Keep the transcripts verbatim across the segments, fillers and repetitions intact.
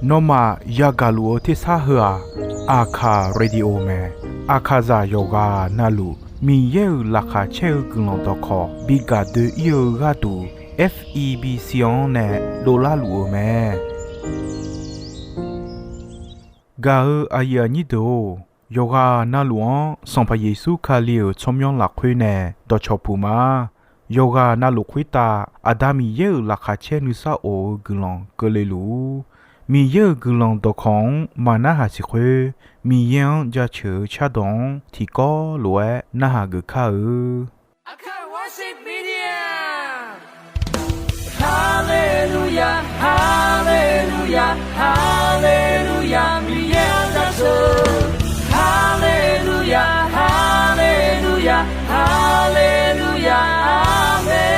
Nawmaf yagaq luf-eu tersar heu-aq, Aqkaq Radio mae. Aqkaqzaq yawqghaq navluf Miqyaer-euq laqkhaq caer-eu guiqlanq dawqkawq bi gaq doe-ir-eu gharduq, F E B C-anr nae dovlar luf-eu mae. Gaq-eu aqyuif aqnyir deuq-or, yawqghaq navluf-anr Sanqpaq Yeqsur Kali-euq tsawrmyanr lafkhoer nae dawqcawq puq ma. Yawqghaq navluf khoertav Aqda Miqyaer-euq laqkhaq caer nuisar of-eu guiqlanq keuvle luf-ur. Miqyaer-euq guiqlanq dawqkawq-anr maqnarhaq siq khoer, Miqyaer-anr jaceuq-eu cardawq-anr tiqkawv lof-aer narhaq geuf kar-eu. Aqkaq Worship Media. Haleluya, haleluya, haleluya, Miqyaer-anr jaceuq. Haleluya, haleluya, haleluya, aqmeq.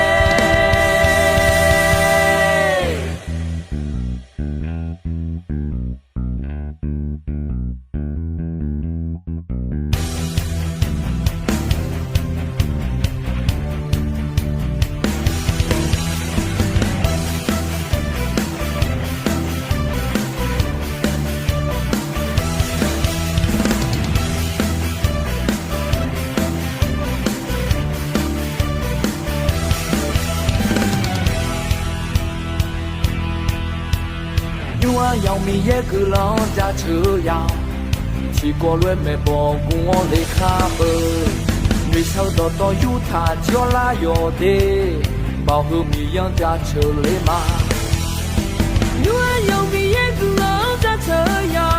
Nymr-aq yamq Miqyaer guiqlanq-anr jaceuq-eu ya, tiqkawv lof-aer maeqbawq gu-awr le kar beu. Noeqshaq-eu dawqtawv yurtaq jir-awr lar yawq de, baoq heu Miqyaer-anr jaceuq le ma. Nymr-aq yamq Miqyaer guiqlanq-anr jaceuq-eu ya,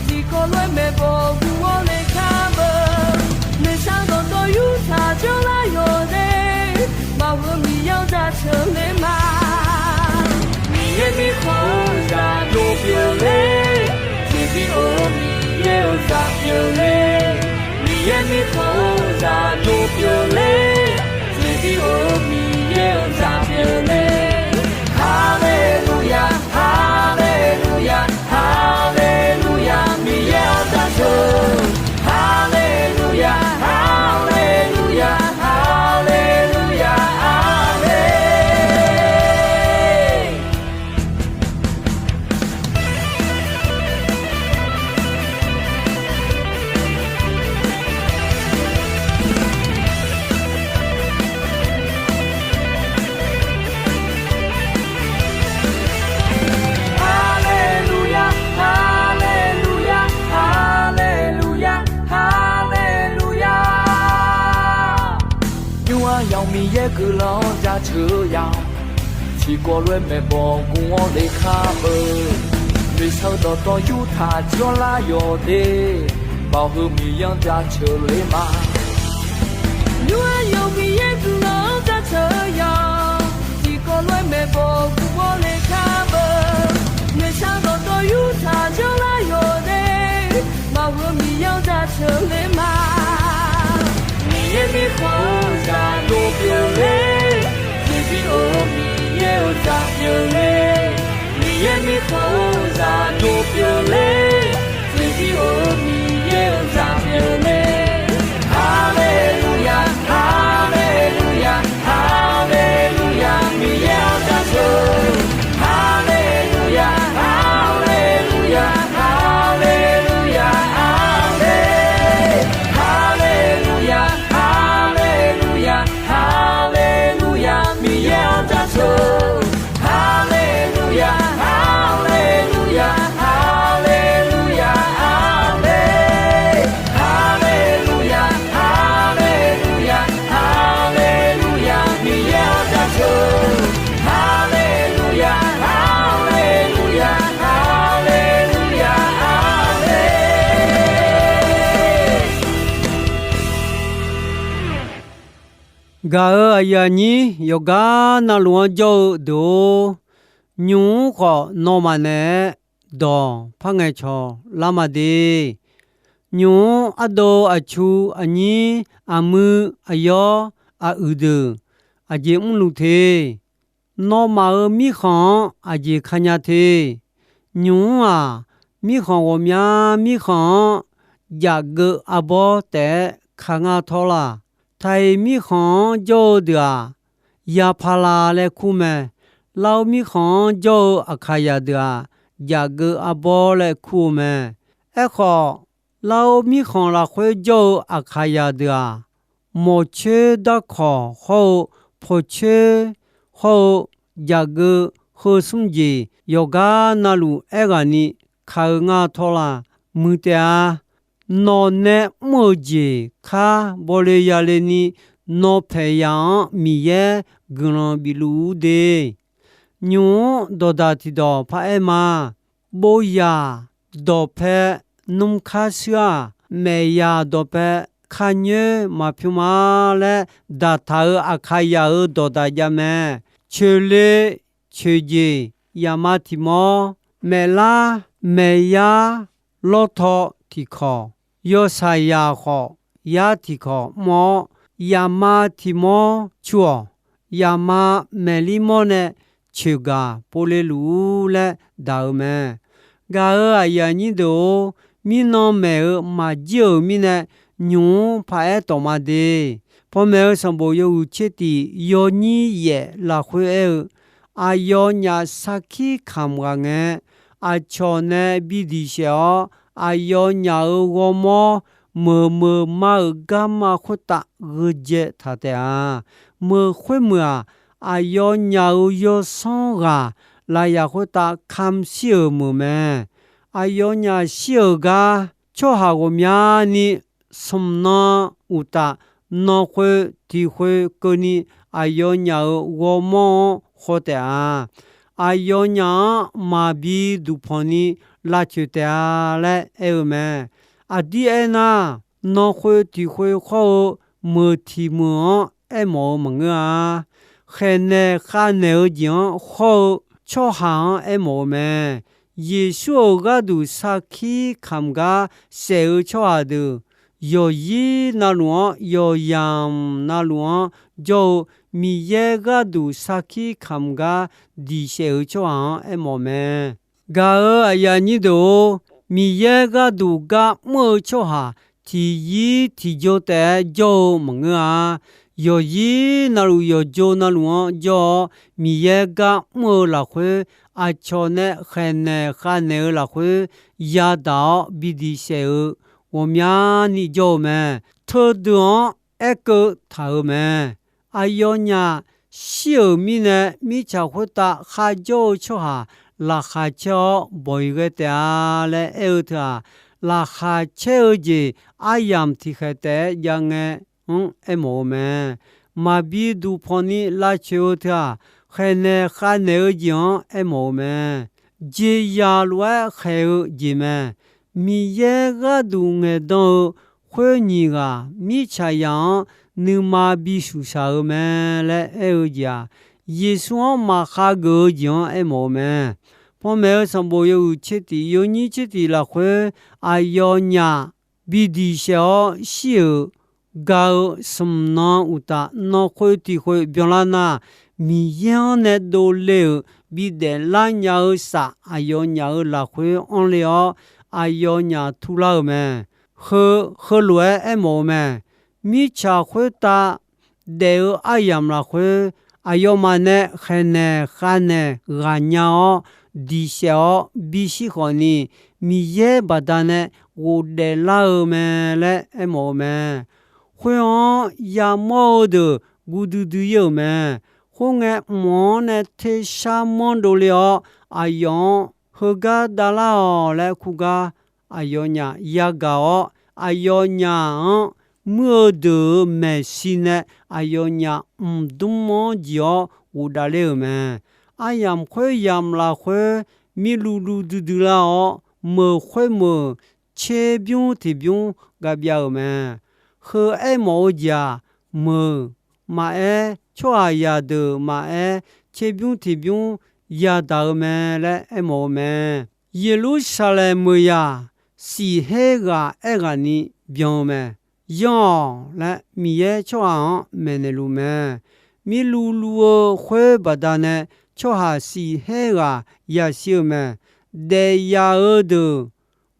tiqkawv lof-aer maeqbawq gu-awr le kar beu. Noeqshaq-eu dawqtawv yurtaq jir-awr lar yawq de, baoq heu Miqyaer-anr jaceuq le ma. Miqyaer mirkhanq-eu zaq dov pyeuf le, tiqbi of-eu Miqyaer-euq zaq pyeuf le. Miqyaer mirkhanq-eu zaq dov pyeuf le, tiqbi of-eu Miqyaer-euq zaq pyeuf le. Haleluya, haleluya, haleluya, Miqyaer-anr jaceuq. Haleluya, haleluya, haleluya, aqmeq. Haleluya, haleluya, haleluya, haleluya. Nymr-aq yamq Miqyaer guiqlanq-anr jaceuq-eu ya, tiqkawv lof-aer maeqbawq gu-awr le kar beu. Noeqshaq-eu dawqtawv yurtaq jir-awr lar yawq de, baoq heu Miqyaer-anr jaceuq le ma. Nymr-aq yamq Miqyaer guiqlanq-anr jaceuq-eu ya, tiqkawv lof-aer maeqbawq gu-awr le kar beu. Noeqshaq-eu dawqtawv yurtaq jir-awr lar yawq de, baoq heu Miqyaer-anr jaceuq le ma. Miqyaer mirkhanq-eu zaq dov pyeuf le, tiqbi of-eu Miqyaer-euq zaq pyeuf le. Miqyaer mirkhanq-eu zaq dov pyeuf le, tiqbi of-eu Miqyaer-euq zaq pyeuf le. Haleluya, haleluya, haleluya, Miqyaer-anr jaceuq. Haleluya, haleluya, haleluya, aqmeq. Haleluya, haleluya, haleluya, Miqyaer-anr jaceuq. Haleluya, haleluya, haleluya, aqmeq. Haleluya, haleluya, haleluya, Miqyaer-anr jaceuq. Haleluya, haleluya, haleluya, aqmeq. Gaq-euq aqyuif aqnyir yawqgar navluf-anr jawr-eu deuq-or, nymq-mr khawf nawmaf naeq-aer dawq par ngaeqcawq lar ma de. Nymq-mr ardov aqcu aqnyir aqmuiq aqyawr aqyuif deuq aqjeq mrluf te. Nawmaf-euq mirkhanq-anr aqjeq kanya te. Nymq-mr-aq, mirkhanq ghawqmya mirkhanq-anr jafgeuv arbawr taef-aer ka ngar tawr laq. Taiq mirkhanq-anr jawr-eu deuq-aq, yapala laer kur mae. Lar-or mirkhanq-anr jawr-eu Aqkaqyaq deuq-aq, jaqgeu arbawr laer kur-eu mae. Aerkhawf, Lar-or mirkhanq lafkhoer jawr-eu Aqkaqyaq deuq-aq, mawqcoer darkawq hawr-eu, pawqcoer hawr-eu, jaqgeu heu smr jeq yawqgar navluf aerghaqni kaq-eu nga tawr la. Muiq taef-a. Nawq nae mr-euq jeq kar bawle yale ni, nawq paeq yaq-anr Miqyaer guiqlanq bif luf-ur de. Nymq-mr dawqdaq tiqdawq paraer ma. Bovyaq dawqpae nmr kar shuir-aq, maefyaq dawqpae kar nyoer maqpymr ma laer daqtaq-euq Aqkaqyaq-euq dawqdaq jav mae. Coeqle coeqjeq, yaqma tiq mawr, maeflar maeqyar lawrtaw tiqkawq, yawshaqzaq khawf yar tiqkawq mr-awr, yaqma tiq mawr cu-awq. Yaqma maeqlir mawr nae coeqgaq povle luf-ur laer daq-eu mae. Gaq-euq aqyuif aqnyir deuq-or, mirnan maeq-eu maqjir-euq mirnae, nymq-mr paraer tawq ma de. Panmaeq-eu sanqbof yawhuiq tser tiq yawnyir yaef lafkhoer aer-eu, aqyawfnyaf sarkir kamq ghaq ngae, aqcawq nae bi diq saef-awr, aqyawfnyaf-euq ghawrmawr meuq meuq ma-euq garma khoertav gheudzae taq taef-a. Meuq khoermeuq-aq, aqyawfnyaf-euq yawsanr ghaq lafyaq khoertav kamq shir-euq meuq mae. Aqyawfnyaf shir-euq gar, tsawrhaq ghawqmyani smq nan uqtaf, nan khoer tiq khoer keuvni aqyawfnyaf-euq ghawrmawr-anr khaw taef-a. Aqyawfnyaf-anr maqbi duqpanq ni lavcoeq taef-a laer aer-eu mae. Aqdir aernar, nan khoer tiq khoer khawr-eu meuq tiq meuq-anr aermawf-eu maqngeur-a. Khaeqnaeq khavnaeq-eu jeq-anr khawr-eu tsawrhaq-anr aermawf-eu mae. Yeqsur-euq gharduq sarkir kamq gar saef-eu tsawrhaq deuq, yawqyir navluf-anr yawqyamq navluf-anr jawr-eu Miqyaer gharduq sarkir kamq gar diq saef-eu tsawrhaq-anr aermawf mae. Gaq-euq aqyuif aqnyir deuq-or, Miqyaer gharduq gar mr-eu tsawrhaq tiqyir tiqjawr taef-aer jawr-eu maqngeur-a. Yawqyir navluf yawqjawr navluf-anr jawr-awr, Miqyaer gar mr-eu lafkhoer, aqcawq nae khaeqnaeq khavnaeq-eu lafkhoer yadaq-awr bi diq saef-eu ghawqmyani jawr-eu mae. Teudeuq-anr aerkeuv taq-euq mae. Aqyawfnyaf shir-euq mirnae, mirtsaq khoertav kharjawr-eu tsawrhaq laqkhaq caer-awr bawq-iq ghae taef-a laer aer-eu teu-aq, laqkhaq caer-eu jeq aryamq tiqkhaeq taef-aer jav ngae-anr aermawf-eu mae. Maqbi duqpanq ni lavcoeq-eu teu-aq, khaeqnaeq khavnaeq-eu jeq-anr aermawf-eu mae. Jeqzaq lof-aer khaeq-eu jeq mae. Miqyaer gharduq ngaeqdan-eu khoer nyiq ghaq mirtsaqzaq-anr nuima bisuq shaq-eu mae laer aer-eu jeq-aq, Yeqsur-anr maqkhav geuf-eu jeq-anr aermawf-eu mae. Panmaeq-eu sanqbof yawhuiq tser tiq yawnyir tser tiq lafkhoer, aqyawfnyaf bi diq saef-awr shir-euq gaq-eu smq nan uqtaf, nan khoer tiq khoer byanlar nar, Miqyaer-anr nae dovle-euq bidaef lar nya-eu saf aqyawfnyaf-euq lafkhoer anr le-awr, aqyawfnyaf turlar-euq mae. Heu, heulof-aer aermawf-eu mae. Mirtsaq khoertav daef-eu aryamq lafkhoer, aqyawfmaf nae khaeqnaeq khavnaeq ghaq nya-awr, diq saef-awr bishir khawf ni, Miqyaer baqdanae ghofdaef lar-eu mae laer aermawf-eu mae. Khoer-anr yamawr-eu deuq guv duidui-ir-euq mae. Khoerngae, mq-anr nae tersar manr dovle-awr, aqyawf-anr heugar davlar-awq laer kur gar, aqyawfnyaf yagaq-awr, aqyawfnyaf-anr muir-eu deuq-euq maeqshi nae aqyawfnyaf mqdmr-anr jiq-awr ghofdav ler-euq mae. Aryamq khoeryamq lafkhoer, mirluv luv duidui lar-awr, meuq khoermeuq tserbymr tiqbymr gavbyav-euq mae. Heu aermawf-eu jeq-aq, meuq maqaer, tsawrhaqzaq deuq maqaer, tserbymr tiqbymr yadaq-eu mae laer aermawf-eu mae. Yeqlursaqlaeq meuq yaq, siqher ghaq aerghaqni byan-eu mae. Yanr-awq laer Miqyaer tsawrhaq-anr maeqnaeq luf mae. Mirluv luv-eu khoer baqdanae tsawrhaq siqher ghaq yashir-eu mae. Daefyaq-eu deuq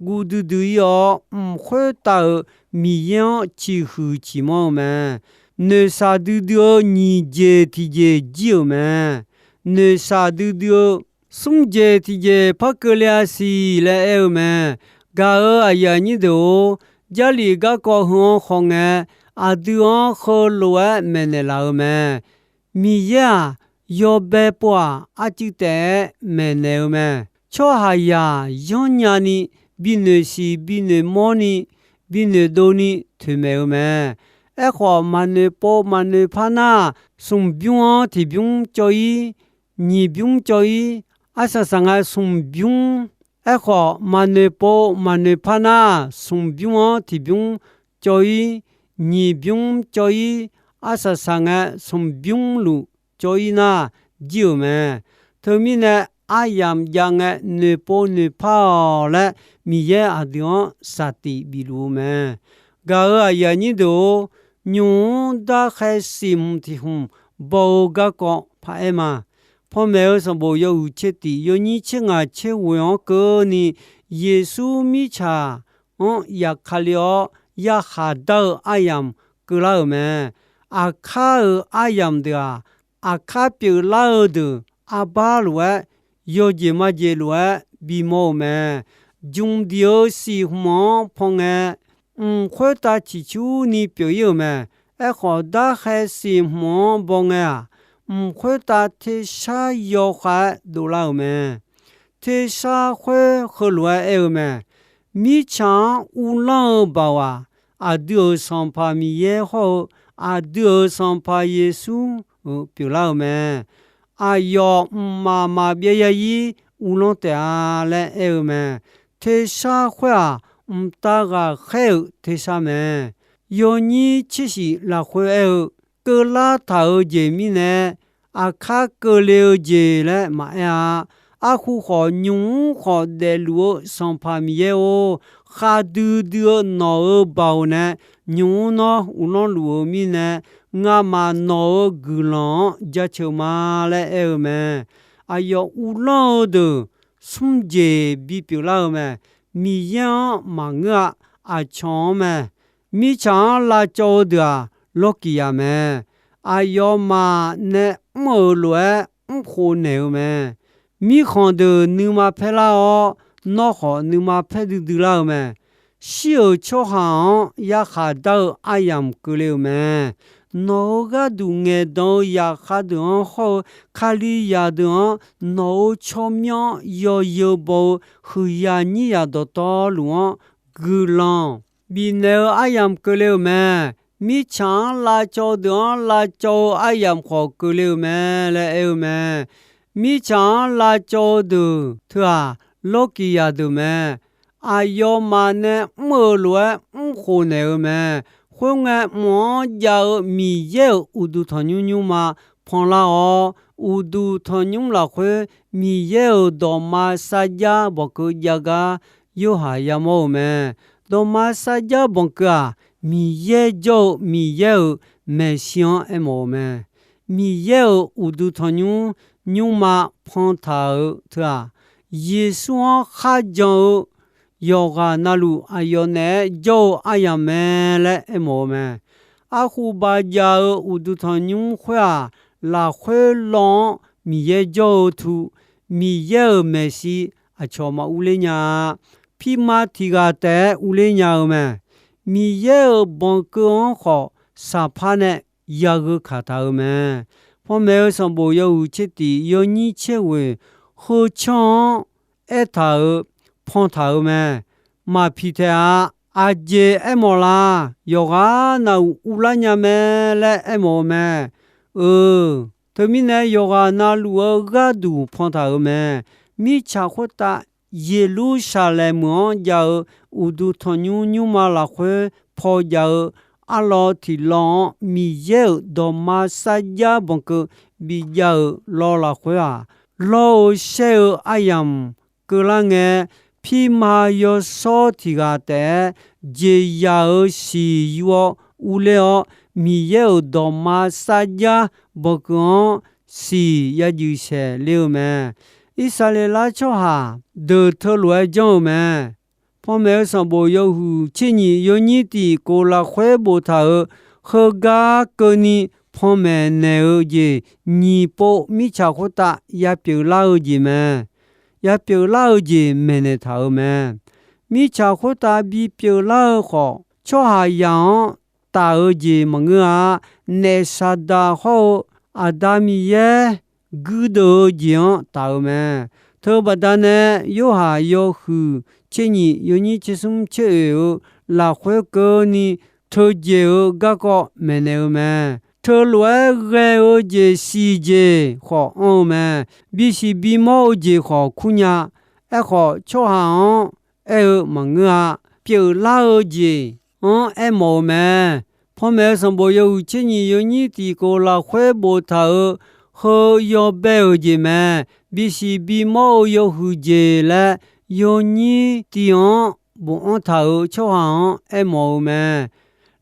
guv duidui-ir-awr, mq khoertav-euq Miqyaer-anr ciqhuiq ciqmanr-eu mae. Noeqshaq duidui-eu nyiq jeq tiqjeq jir-euq mae. noeqshaq duidui-eu smr jeq tiqjeq par keuvle-a siq laer aer-eu mae. Gaq-euq aqyuif aqnyir deuq-or, Jarlif garkawv heu-anr khawf ngae, aqdui-anr heulof-aer maeqnaeq laf-eu mae. Miqyaer-aq, yawbae pov-aq, arcuiv taef-aer maeqnaeq-eu mae. Tsawrhaqzaq yanrnya ni, binoeq siq binoeq mawr ni, binoeq dov ni toeqmaeq-eu mae. Aerkhawf, maqnoeq pov maqnoeq par nar, smq bymr-anr tiqbymr cawv-ir, nyiq bymr cawv-ir, arsaq saq ngae smq bymr. Aerkhawf, maqnoeq pov maqnoeq par nar, smq bymr-anr tiqbymr cawv-ir, nyiq bymr cawv-ir, arsaq saq ngae smq bymr luf cawv-ir nar jir-euq mae. Teumirnae, aryamq jav ngae noeqpov noeqpar-awq laer, Miqyaer aqdui-anr saqtiq bifluf-eu mae. Gaq-euq aqyuif aqnyir deuq-or, nymq-mr darkhae siq hmq tiq hmq baw-eu garkawv paraer ma. Panmaeq-eu sanqbof yawhuiq tser tiq yawnyir tser ngaq tser ghoeq-anr keuvni, Yeqsur mirtsaq-anr yaf kale-awr yarkhaq dar-eu aryamq keuvlar-euq mae. Aqkar-euq aryamq deuq-aq, aqkar pyeuflar-eu deuq arbar lof-aer, yawjeq majeq lof-aer bimawr-euq mae. Jmq diq-eu siq hmq-anr pan ngae, mq khoertav ciqcurni pyeuf-ir-euq mae. Aerkhawf, darkhae siq hmq-anr baw ngae-aq, mq khoertav tersar yawkhav-aer dovlar-euq mae. Tersar khoer heulof-aer aer-eu mae. Mirtsaq-anr uvlanr-eu baoq-aq, aqdui-euq Sanqpaq Miqyaer hawr-eu, aqdui-euq Sanqpaq Yeqsur-euq pyeuflar-euq mae. Aqyawf mqmaq maqbyav zarzir uvlanr taef-a laer aer-eu mae. Tersar khoer-aq, mqtav ghaqkhaer-euq tersar mae. Yawnyir tser shif lafkhoer aer-eu, keuvlar taq-euq jeq mirnae, aqkar keuvle-eu jeq laer maqaer-a. Arhu khawf, nymq-mr khawf daefluf-eu Sanqpaq Miqyaer-or, khaqdui dui-eu nawq-euq baoq nae nymq-mr nawr uvlanr luf-eu mirnae, ngamaf nawq-euq guiqlanq-anr jaceuq ma laer aer-eu mae. Aqyawf uvlanr-eu deuq smr jeq bipyeuf lar-eu mae. Miqyaer-anr maqngeur-a. Aqcawq-anr mae. Mirtsaq-anr lavcawv-eu deuq-aq, lawrkiq yaq mae. Aqyawfmaf nae mr-euq lof-aer mrkhof naeq-eu mae. Mirkhanq deuq nuima paer lar-awr, nawr khawf nuima paer duidui lar-eu mae. Shir-euq tsawrhaq-anr yarkhaq dar-eu aryamq keuvle-euq mae. Nawq-euq gharduq ngaeqdan-eu zaqkhav deuq-anr hawr-eu, Kalizaq deuq-anr nawq-euq tsawrmyanr yawzeu baw-eu huiqyaq nyiryaq dawqtawvluf-anr guiqlanq bifnaeq-eu aryamq keuvle-euq mae. Mirtsaq-anr lavcawv deuq-anr lavcawv-eu aryamq khawf keuvle-euq mae laer aer-eu mae. Mirtsaq-anr lavcawv-eu deuq teu-aq, lawrkiq yaq deuq mae. Aqyawfmaf nae mr-euq lof-aer mrkhof naeq-eu mae. Khoerngae, mq-anr jav-eu Miqyaer-euq uqduq tanqnymr nymrma panlar-awr, uqduq tanqnymr lafkhoer Miqyaer-euq dawqma sarjax banqkeuv jav gar Yorhaq yamawr-euq mae. Dawqma sarjax banqkeuv-aq, Miqyaer jawr-eu Miqyaer-euq maeqshi-anr aermawf-eu mae. Miqyaer-euq uqduq tanqnymr nymrma pantaq-euq teu-aq, Yeqsur-anr kharjan-eu yawqghaq navluf aqyawf naeq-aer jawr-eu aryamq mae laer aermawf-eu mae. Arhu baqjav-eu uqduq tanqnymr khoer-aq, lafkhoer law-anr Miqyaer jawr-eu tu, Miqyaer-euq maeqshi aqcawq maqurler nya-a. Pirma tiq ghaq taef-aer urler nya-eu mae. Miqyaer-euq banqkeuv-anr khawf, saqpar nae yagheu kaq taq-eu mae. Panmaeq-eu sanqbof yawhuiq tser tiq yawnyir tser ghoeq, heu canr-anr aertaq-euq, pantaq-euq mae. Maqpiq taef-a. Aqjeq aermawf la? Yawqghaq navluf urlar nya mae laer aermawf-eu mae. Eu, teumirnae yawqghaq navluf-eu gharduq pantaq-euq mae. Mirtsaq khoertav Yeqlursaqlaeq meuq-anr jav-eu uqduq tanqnymr nymrma lafkhoer paw jav-eu arlawr tiq lawr-anr Miqyaer-euq dawqma sarjax banqkeuv bijav-euq lawr lafkhoer-aq, lawr-eu shaer-eu aryamq keuvlar ngae, pirma yawshawr tiq ghaq taef-aer jeqzaq-euq siq yur-awr urler-awr, Miqyaer-euq dawqma sarjax banqkeuv-anr siq yajuif saeq ler-eu mae. Irsaqleqlav tsawrhaq deuq teulof-aer janr-eu mae. Panmaeq-eu sanqbof yawhuiq tser nyiq yawnyir tiq kof lafkhoer boftaq-euq, heugar keuvni panmaeq naeq-eu jeq nyiq pov mirtsaq khoertav yapyeuf lar-eu jeq mae. Yapyeuf lar-eu jeq maeqnaeq taq-euq mae. Mirtsaq khoertav bipyeuf lar-eu khawf, tsawrhaqzaq-anr taf-eu jeq maqngeur-a. Naef Saqdaq hawr-eu Aqda Miqyaer guirdeuv-eu jeq-anr taf-eu mae. Teubaqda nae Yorhaq yawhuiq tser nyiq yawnyir tser smr tser oeq-eu lafkhoer keuvni teujaeq-eu garkawv maeqnaeq-eu mae. Teulof-aer ghae-eu jeq siqjeq khawf anr-eu mae. Bisiq bimawr-eu jeq khawf kur nya. Aerkhawf, tsawrhaq-anr aer-eu maqngeur-a. Pyeuflar-eu jeq-anr aermawf-eu mae. Panmaeq-eu sanqbof yawhuiq tser nyiq yawnyir tiq kov lafkhoer boftaq-euq heu yawbae-euq jeq mae. Bisiq bimawr-eu yawhuiq jeq laer yawnyir tiq-anr bofanr taq-euq tsawrhaq-anr aermawf-eu mae.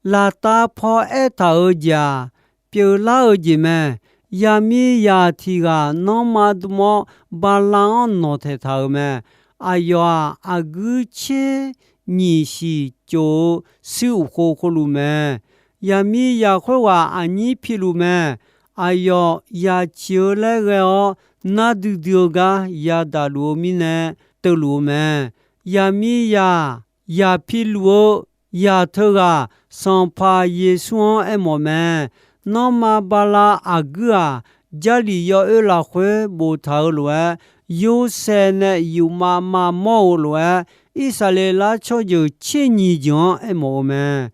Laftav paw aertaq-euq jeq-aq, pyeuflar-eu jeq mae. Yaqmiqzaq tiq ghaq nanrma dm-awr bala-anr nawqtaeq taq-euq mae. Aqyawf-aq, aqguir tser nyiq siq cof-eu suir uqkhov khoerluf mae. Yaqmiqzaq khoerghaq aqnyir piluf mae. Aqyawf yaqciq-eu laer ghae-awr nar duidui-eu gar yadaq luf-eu mirnae teuvluf-eu mae. Yaqmiqzaq yaq piluf-eu zaq teughaq Sanqpaq Yeqsur-anr aermawf mae. Nanrma bala aqguir-aq, Jarlif yawoer lafkhoer boftaq-eu lof-aer, Yorsaev nae yufmav mavmawr-eu lof-aer, Irsaqleqlav tsawrjeuq tser nyiq jeuq-anr aermawf-eu mae.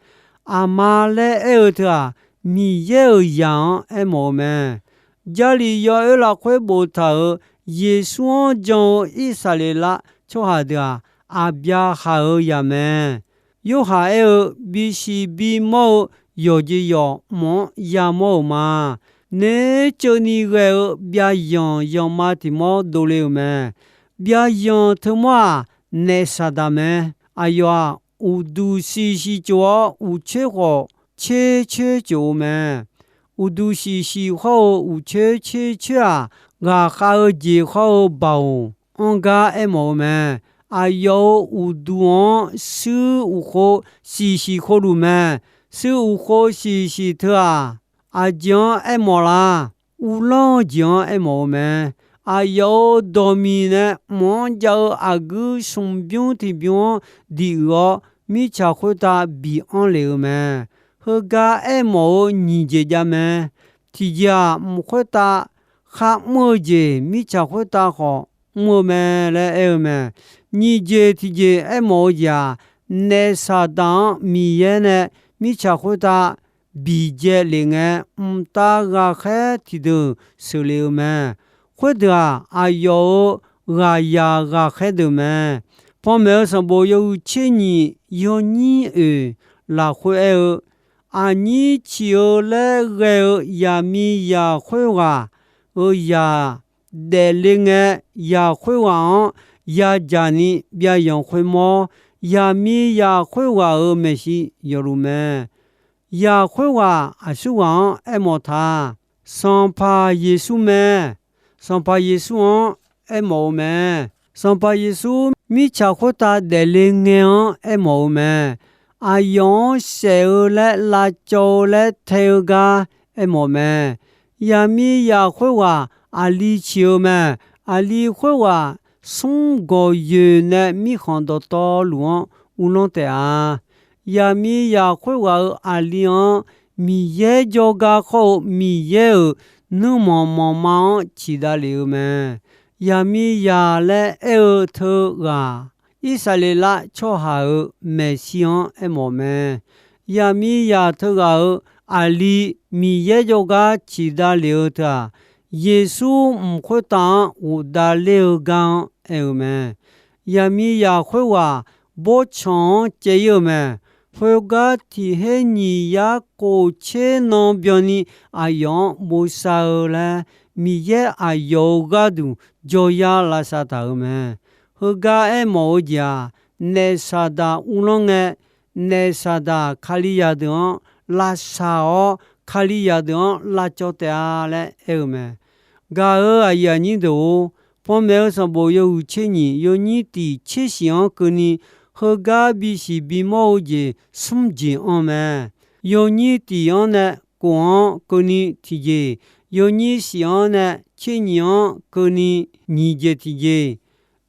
Aqma laer aer-eu teu-aq, Miqyaer-euq zaq-anr aermawf-eu mae. Jarlif yawoer lafkhoer boftaq-euq Yeqsur-anr jan-eu Irsaqleqlav tsawrhaq deuq-aq, Aqbyaqhaq-euq zaq mae. Yorhaq aer-eu, bisiq bimawr-eu yawqjeq yawq mq-anr yamawr-euq ma. Noeqceuvni ghae-eu byavyanq yanqma tiq mawr dovle-euq mae. Byavyanq teumawr-aq, naef Saqdaq mae. Aqyawf-aq, uqduq siqsiq cof-awr, uqcoer khawf cercoer cof-eu mae. Uqduq siqsiq hawr-eu uqcoer cercoer-aq, ghaqkhav-eu jeq hawr-eu baoq anr gar aermawf-eu mae. Aqyawf-euq uqduq-anr suir uqkhov siqsiq khoerluf mae. Suir uqkhov siqsiq teu-aq, aqjeq-anr aermawf lar? Uvlanr-eu jeq-anr aermawf-eu mae. Aqyawf-euq dawqmiq nae mq-anr jav-eu aqguir smq bymr tiq bymr-anr diq-euq-awr, mirtsaq khoertav biq anr lef-eu mae. Heugar aermawf-eu nyiq jeq jav mae. Tiqjeq-aq, mq khoertav kharmr-eu jeq mirtsaq khoertav khawf mr-eu mae laer aer-eu mae. Nyiq jeq tiqjeq aermawf-eu jeq-aq, naef Saqdaq-anr Miqyaer nae mirtsaq khoertav biqjae lef ngae, mqtav ghaqkhaer tiqdeuq sheuqlef-eu mae. Khoerdeuq-aq, aqyawf-euq ghaqzaq ghaqkhaer deuq mae. Panmaeq-eu sanqbof yawhuiq tser nyiq yawnyir oeq lafkhoer aer-eu, aqnyir ciq-eu laer ghae-eu yaqmiqzaq khoerghaq-euq zaq daefle ngae, zaq khoerghaq-anr yadzaq ni byavyanq khoermawr, yaqmiqzaq khoerghaq-euq maeqshi yawfluf mae. Zaq khoerghaq aqsurghaq-anr aermawf ta? Sanqpaq Yeqsur mae. Sanqpaq Yeqsur-anr aermawf-eu mae. Sanqpaq Yeqsur mirtsaq khoertav daefle ngae-anr aermawf-eu mae. Aqyawf-anr saef-eu laer lavcawv-eu laer tae-eu gar aermawf mae. Yaqmiqzaq khoerghaq aqli ciq-eu mae. Aqli khoerghaq smr gawqyoeq nae mirkhanq dawqtawvluf-anr uvlanr taef-a. Yaqmiqzaq khoerghaq-euq aqli-anr Miqyaer jawrgar khawr-eu Miqyaer-euq nuirmanq manqma-anr ciqdav lef-eu mae. Yaqmiqzaq laer aer-eu teughaq Irsaqleqlav tsawrhaq-euq maeqshi-anr aermawf mae. Yaqmiqzaq teughaq-euq aqli Miqyaer jawrgar ciqdav lef-eu teu-aq, Yeqsur mq khoertav-anr ghofdav ler-eu gar-anr aer-eu mae. Yaqmiqzaq khoerghaq bawrtsanq-anr caev-ir-eu mae. Khoergar tiq her nyiq yar kof tser nan byanni aqyawf-anr bosav-eu laer, Miqyaer aqyawf-euq gharduq jawryar lavsav taq-euq mae. Heugar aermawf-eu jeq-aq, naef Saqdaq uvlanr ngae, naef Saqdaq Kalizaq deuq-anr lavsav-awr, Kalizaq deuq-anr lavcawv taef-a laer aer-eu mae. Gaq-euq aqyuif aqnyir deuq-or, panmaeq-eu sanqbof yawhuiq tser nyiq yawnyir tiq tser shiq-anr keuvni, heugar bisiq bimawr-eu jeq smr jeq anr mae. Yawnyir tiq-anr nae khof-anr keuvni tiqjeq, yawnyir shif-anr nae tser nyiq-anr keuvni nyiq jeq tiqjeq,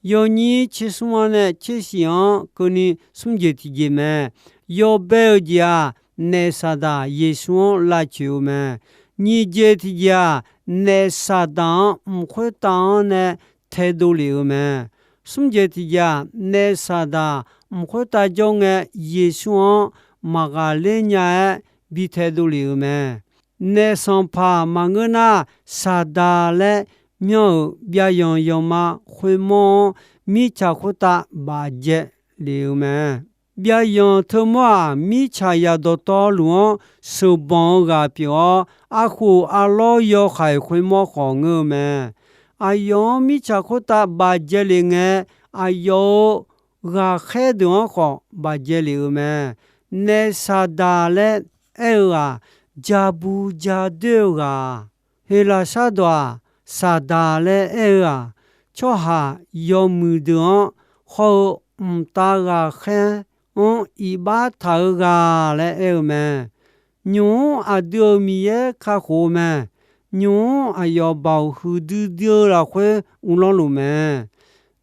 yawnyir tser smr-anr nae tser shif-anr keuvni smr jeq tiqjeq mae. Yawbae-eu jeq-aq, naef Saqdaq Yeqsur-anr lavcoeq-eu mae. Nyiq jeq tiqjeq-aq, naef Saqdaq-anr mq khoertav-anr nae taedov lef-euq mae. Smr jeq tiqjeq-aq, naef Saqdaq mq khoertav jawr ngae, Yeqsur-anr maqghaqler nya-aer bi taedov lef-euq mae. Naef sanqpaq maqngeur nar, Saqdaq laer myanr-euq byavyanq yanqma khoermawr-anr mirtsaq khoertav bafjae lef-euq mae. Byavyanq teumawr-aq, mirtsaqzaq dawqtawvluf-anr sheuqbanq-eu ghaq pyeuf-awr, arkhof arlawr yawhaiq khoermawr khawf ngeur-eu mae. Aqyawf-anr mirtsaq khoertav bafjae lef ngae, aqyawf-euq ghaqkhaer deuq-anr khawf bafjae lef-euq mae. Naef Saqdaq laer aer-eu-aq, ja bu ja doer-eu ghaq. Heqlaqsar dawq-aq, Saqdaq laer aer-eu-aq, tsawrhaq yawmuiq deuq-anr hawr-eu mqtav ghaqkhaer-anr iqbax taq-eu ghaq laer aer-eu mae. Nymq-mr aqdui-euq Miqyaer kakhof-eu mae. Nymq-mr aqyawf baoq huiqdui dui-eu lafkhoer uvlanr luf mae.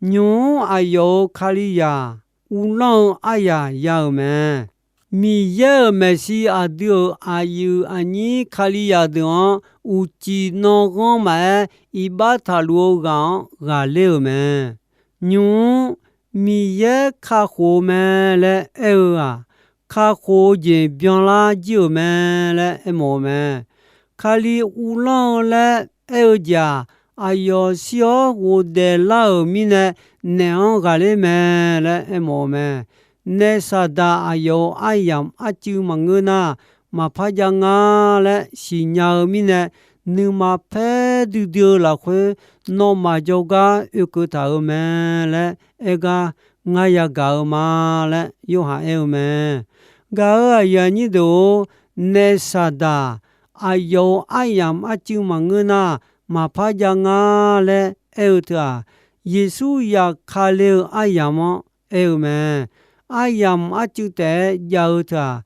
Nymq-mr aqyawf-euq Kalizaq uvlanr-eu aryaq ya-euq mae. Miqyaer-euq maeqshi aqdui-euq aqyuif aqnyir Kalizaq deuq-anr uqcif nanghanr maqaer iqbax taqluf-eu ghaq-anr ghaqler-euq mae. Nymq-mr Miqyaer kakhof-eu mae laer aer-eu-aq, kakhof-eu jeq byanlar jir-euq mae laer aermawf-eu mae. Kali uvlanr-eu laer aer-eu jeq-aq, aqyawf shir-awr ghofdaef lar-euq mirnae naef-anr ghaqler mae laer aermawf-eu mae. Naef Saqdaq aqyawf-euq aryamq arcuiv maqngeur nar, maqpar jav nga laer siqnya-eu mirnae, nuima paer duidui-eu lafkhoer nawmaf jawrgar oekeuv taq-euq mae laer aer gar ngar yagaq-eu ma laer Yorhaq aer-eu mae. Gaq-euq aqyuif aqnyir deuq-or, naef Saqdaq aqyawf-euq aryamq arcuiv maqngeur nar, maqpar jav nga laer aer-eu teu-aq, Yeqsur yaf ka le-eu aryamq-anr aer-eu mae. Aryamq arcuiv taef-aer jav-eu teu-aq,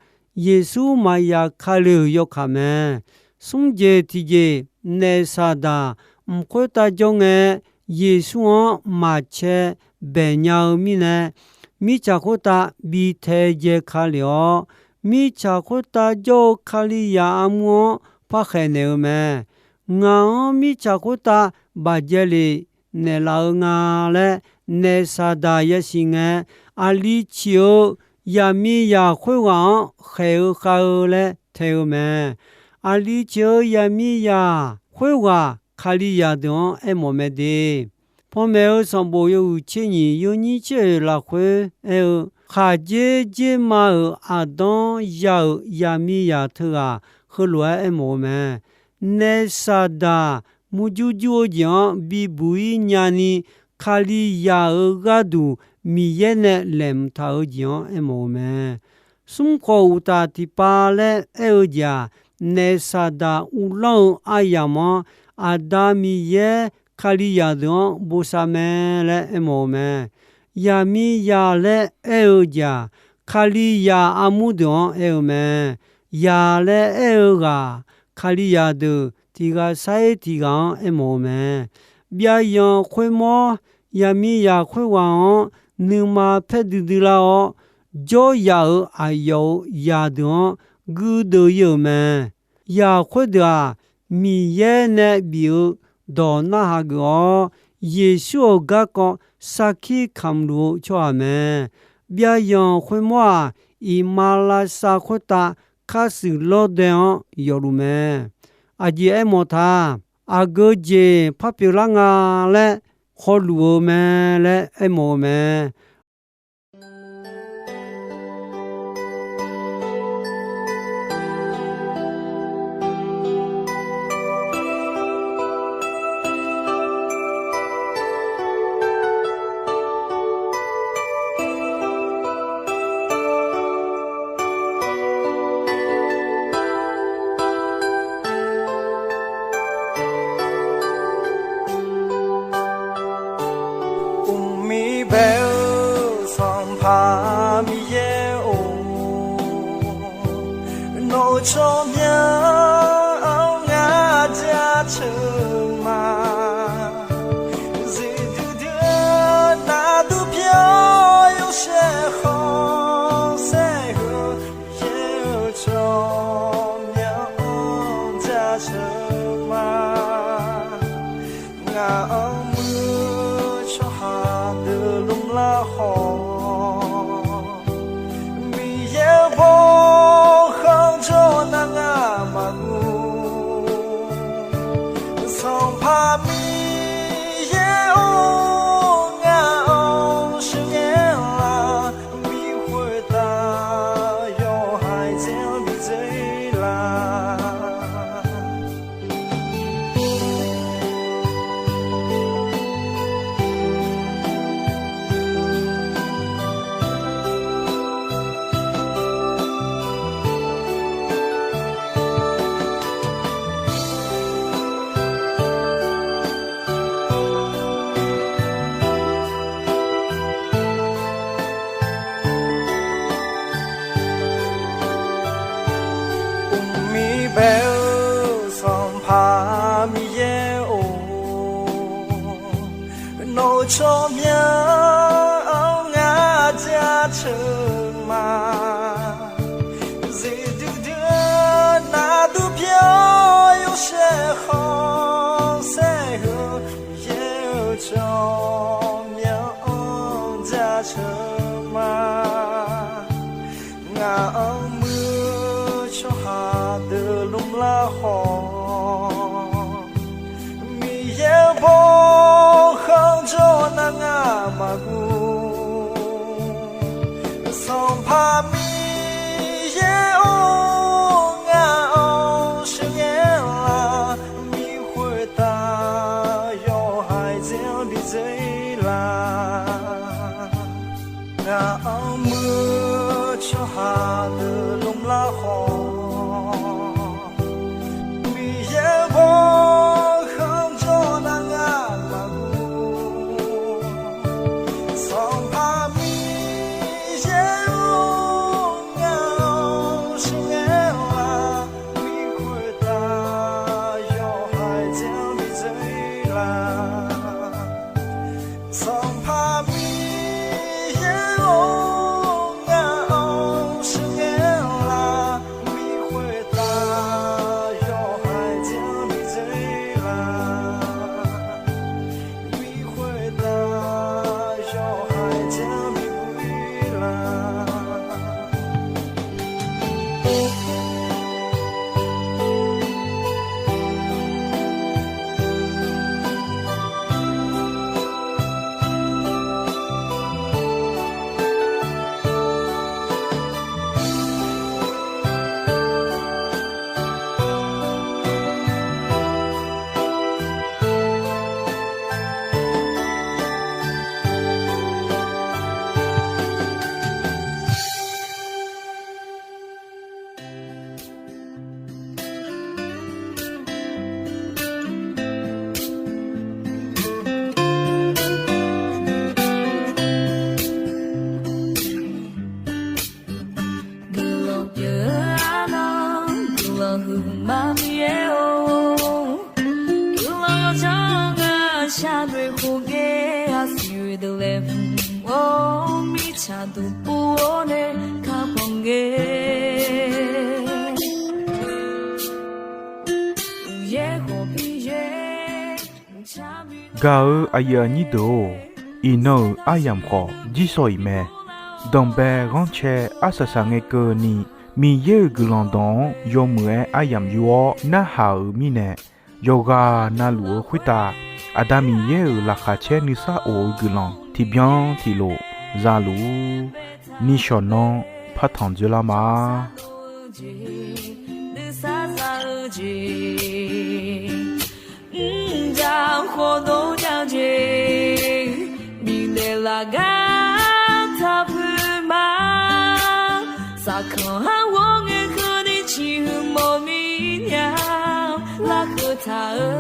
Yeqsur maqyaf ka le-euq yawkaq mae. Smr jeq tiqjeq naef Saqdaq mq khoertav jawr ngae, Yeqsur-anr maqcae baeq nya-eu mirnae, mirtsaq khoertav bi tae jae ka lef-awr, mirtsaq khoertav jawr-eu Kalizaq armur-anr par khaeqnaeq-eu mae. Ngaq-anr mirtsaq khoertav bafjae lef naeqlaf-eu nga laer, naef Saqdaq yasiq ngae, aqli ciq-eu yaqmiqzaq khoerghaq-anr khaeq-eu khav-eu laer tae-eu mae. Aqli ciq-eu yaqmiqzaq khoerghaq Kalizaq deuq-anr aermawf mae de. Panmaeq-eu sanqbof yawhuiq tser nyiq yawnyir tser oeq lafkhoer aer-eu, khaqdzer dzerma-euq aqdanr ya-euq yaqmiqzaq teughaq heulof-aer aermawf-eu mae. Naef Saqdaq murjur jur-eu jeq-anr bibuq-ir nyani, Kalizaq-euq gharduq Miqyaer nae laeqhmq taq-eu jeq-anr aermawf-eu mae. Smr khawf uqtaf tiqpav laer aer-eu jeq-aq, naef Saqdaq uvlanr-eu aryamq-anr Aqda Miqyaer Kalizaq deuq-anr bosav mae laer aermawf-eu mae. Yaqmiqzaq laer aer-eu jeq-aq, Kalizaq armur deuq-anr aer-eu mae. Zaq laer aer-eu ghaq, Kalizaq deuq tiq ghaq sar-ir tiq ghaq-anr aermawf-eu mae. Byavyanq khoermawr, yaqmiqzaq khoerghaq-anr nuima paer duidui lar-awr, jawryaf-euq aqyawf-euq zaqdeuq-anr guirdeuv-ir-euq mae. Zaq khoerdeuq-aq, Miqyaer nae bif-eu dawq narhaq geuf-awr, Yeqsur-euq garkawv sarkir kamq luf-eu tsawrhaq mae. Byavyanq khoermawr-aq, iqmalavshav khoertav karshuif lawrdae-anr yawfluf mae. Aqjeq aermawf ta, aqgeu jeq par pyeuflar nga laer hawluf-eu mae laer aermawf-eu mae. Uqmir bae-eu Sanqpaq Miqyaer-or, nawq-euq tsawrmyanr khawf, Miqyaer-eu bawkhanr jawr nar ngar maqguv. Sanqpaq Miqyaer-or, ngaq-anr sheuqghae-a, bi khoertav yawhaiq dzae-anr bidzae laf. Uqmir bae-eu Sanqpaq Miqyaer-or, nawq-eu tsawrmyanr-anr ngar jaceuq ma. Zeqdui dui-eu navdur pyeuf-awr yawshaef khanqsaer heu, Miqyaer-eu tsawrmyanr-anr jaceuq ma. Ngaq-anr muir-eu tsawrhaq deuq lmr lar khawf, Miqyaer-eu bawkhanr jawr nar ngar maqguv. Sanqpaq Miqyaer-or, ngaq-anr sheuqghae-a, bi khoertav yawhaiq dzae-anr bidzae laf. Ngaq-anr muir-eu tsawrhaq deuq lmr lar khawf, Miqyaer-eu bawkhanr jawr nar ngar maqguv. Sanqpaq Miqyaer-or, ngaq-anr sheuqghae-a, bi khoertav yawhaiq dzae-anr bidzae laf. Sanqpaq Miqyaer-or, ngaq-anr sheuqghae-a, bi khoertav yawhaiq dzae-anr bidzae laf. Bi khoertav yawhaiq dzae-anr bibui laf. Guiqlanq pyeuf-eu arnan, guiqlanq huiqma Miqyaer-or. Guiqlanq yawdzanr-anr ngar sharnoeq khof ngae, aqsiq oe deuq laeqhmq mawr-awr, mirtsaq duqpov-awr nae kakhanq ngae. Uqyaer khawf Miqyaer Gaq-eu aqyuif aqnyir deuq-or, iqnan-euq aryamq khawf jirsawq iq mae. Danqbae ghanrcae arsaq saq ngae keuvni, Miqyaer-euq guiqlanq dawq-anr yawmuiq-aer aryamq yur-awr narhaq-euq mirnae, yawqghaq navluf-eu khoertav Aqda Miqyaer-euq laqkhaq caer nuisar of-eu guiqlanq tiqbyan tiqlof zaluf-ur. Nishawq nanr partanq dzoerlar ma. Nuisar za-eu jeq, mrjaq khawf dov jav jeq, bifnaeq laf gar taq puq ma. Saqkanq har ghawr ngae keuvni ciqhuiq mawf mir nya, larkeuv taq-eu